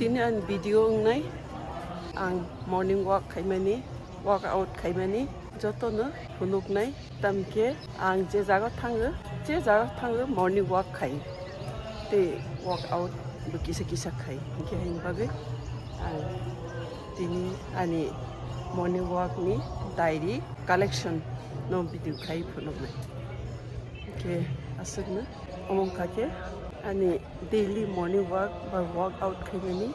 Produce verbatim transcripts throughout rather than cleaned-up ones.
Tini ani video wngnai ang morning walk khaimani, workout khaimani jotono phunuknai. Tamkhe ang je jaga thango, je jaga thango morning walk khai, tei workout bo kisa kisa khai. Hinkhe haini bagwi ang tini ani morning walk ni diary collection no video khai phunuknai. Hinkhe aswkno omo wngkha khe ani daily morning walk ba workout khaimani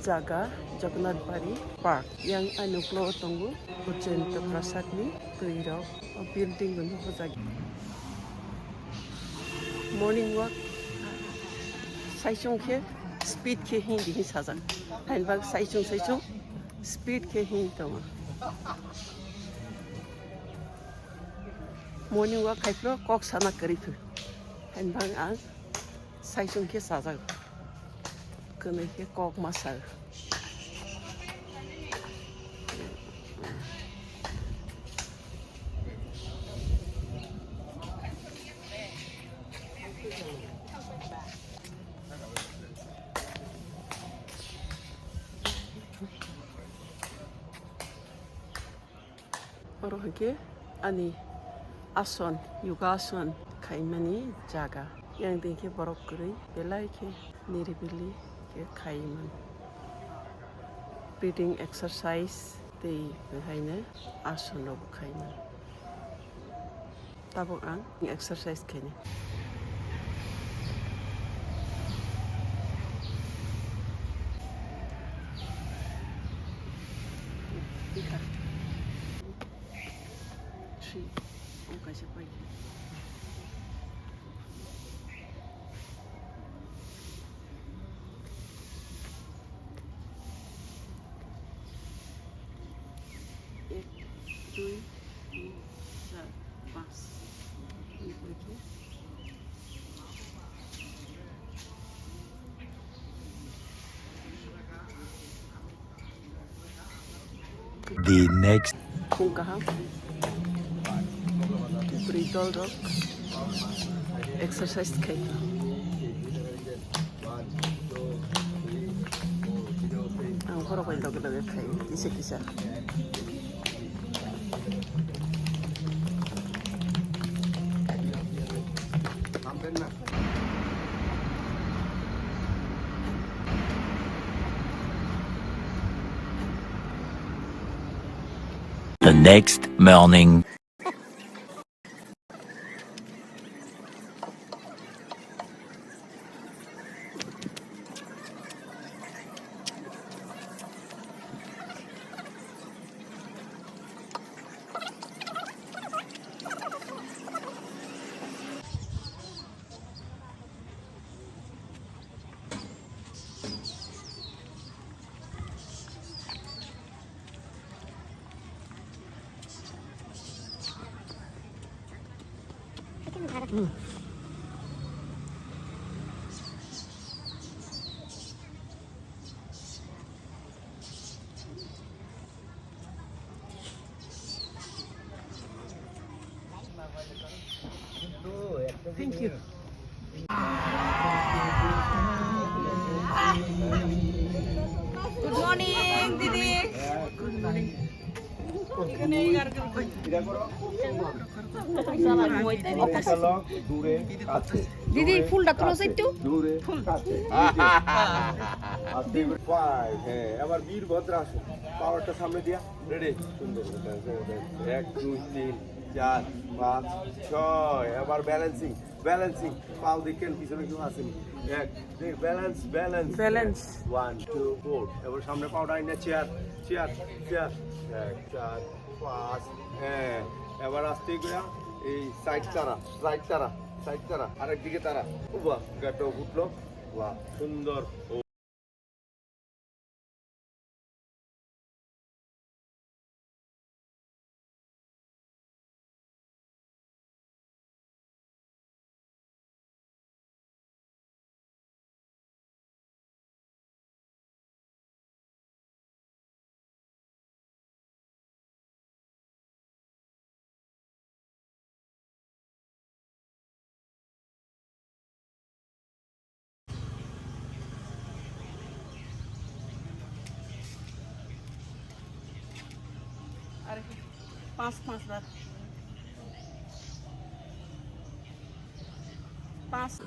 jaga Jagannath Bari Park. Yang ani uklo o tongo Uchendra Prasad ni twi rok, o building bo nukjak. Morning walk saichung khe speed khe hindi hin sajak. Hainbak saichung saichung speed khe hin tongo. Morning walk khai phuru kok sana kwrwi phuru. Hainbak ang saichung khe sajak. Kwnwi khe kok ma sa. Oro hinkhe ani ason, yoga ason khaimani jaga. Yang dei khe borok kwrwi belai khe niribili khe khaiman. Breathing exercise tei behaino ason rok khaiman. Tabuk ang exercise khainai. Three. Ang kaisa pai. Ek, dui, tin, char, panch. Ini pai khe. The next. Khung kaham. Bwrwi dol rok exercise khai. Ang borok bai loge loge khai kisa kisa. The next morning. Thank you. Good morning, didi. Didi, ফুলটা তুলো একটু। দূরে, কাছে। আর দুই, five, হ্যাঁ, এবার বীরভদ্রাসন। পাওয়ারটা সামনে দিয়া। রেডি? সুন্দর করে dance, dance। এক, দুই, তিন, চার, পাঁচ, ছয়। এবার ব্যালেন্সিং, ব্যালেন্সিং। পাও দেখেন পিছনে কেউ আসেনি। এক, দুই, balance, balance. Balance. One, two, four। এবার সামনে পাওটা আইনা চেয়ার, চেয়ার, চেয়ার। এক, চার, পাঁচ। হ্যাঁ, এবার আস্তে করে এই সাইড তারা, সাইড তারা, সাইড তারা। আরেক দিকে তারা। বাহ, গাটো উঠলো। বাহ, সুন্দর। Pas, pas bar. Pas.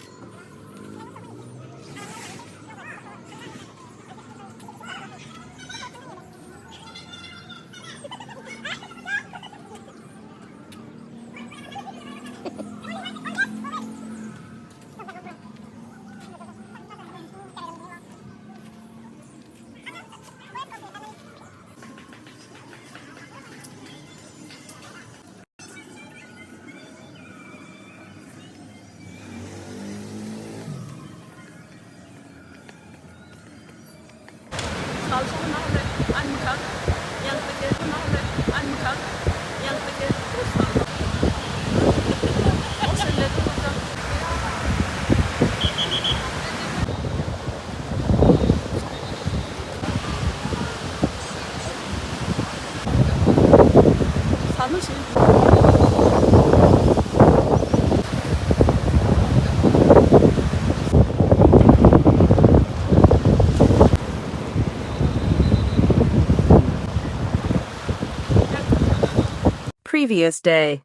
Previous day.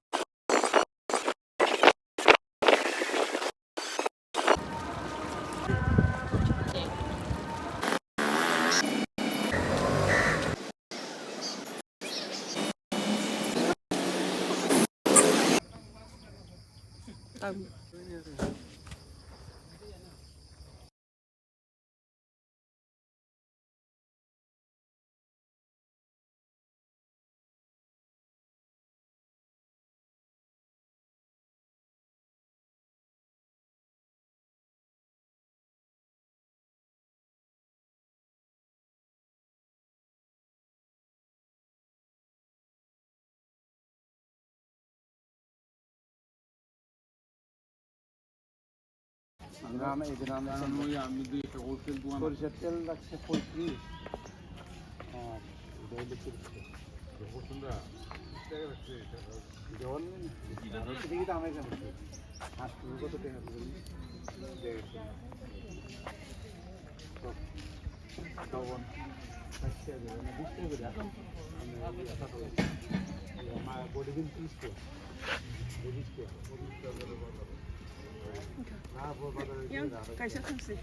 Gram, এই গ্রামে সরিষার তেল রাখছে পঁয়ত্রিশ। আর জল নেই। আর হচ্ছে দেখি তো আমার এখানে পাঁচ কিলো কত টাকা দিবেন? দেড়শো। লবণ। আচ্ছা, বিশ টাকা করে। আমি ওই একটা করলাম। আমার বডি বিল তিরিশ টাকা। তিরিশ টাকা। না, বাজারে Yang, kaisa thangsi.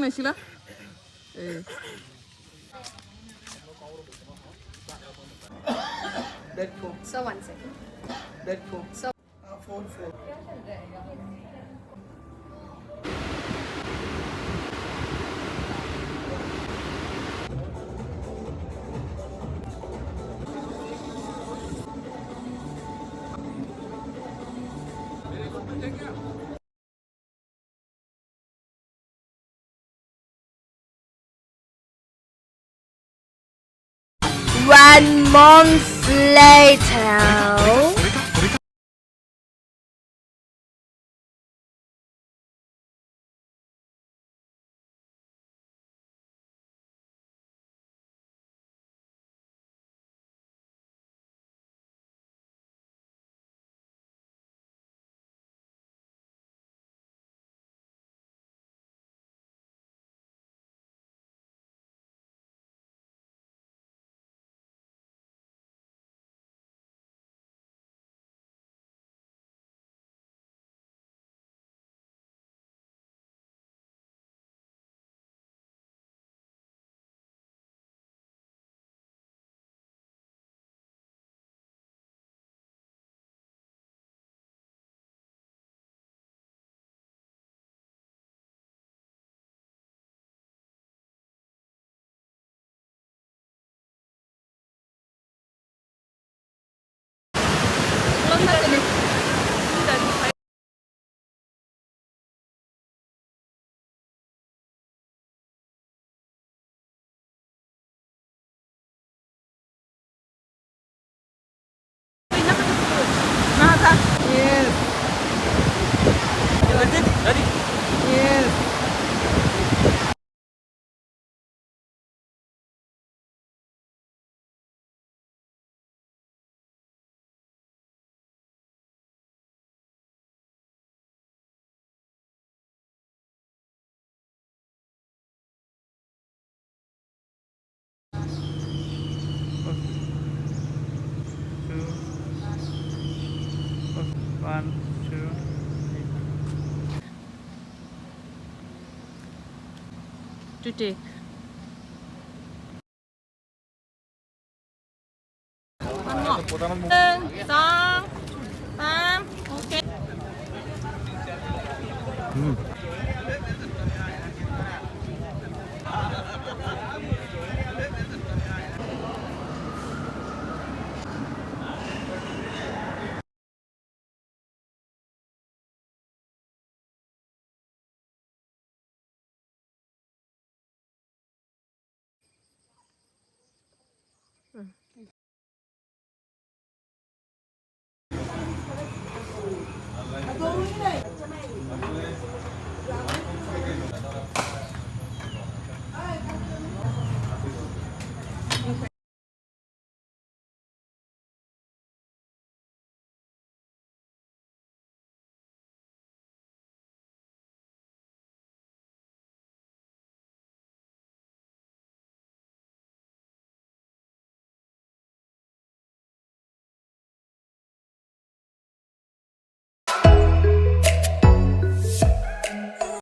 Naisila. Eh. Bag four. So one second. Bag four. So Uh, four, four. One month later. One, two, three. To take. One more. Song, tam, okay. Hmm.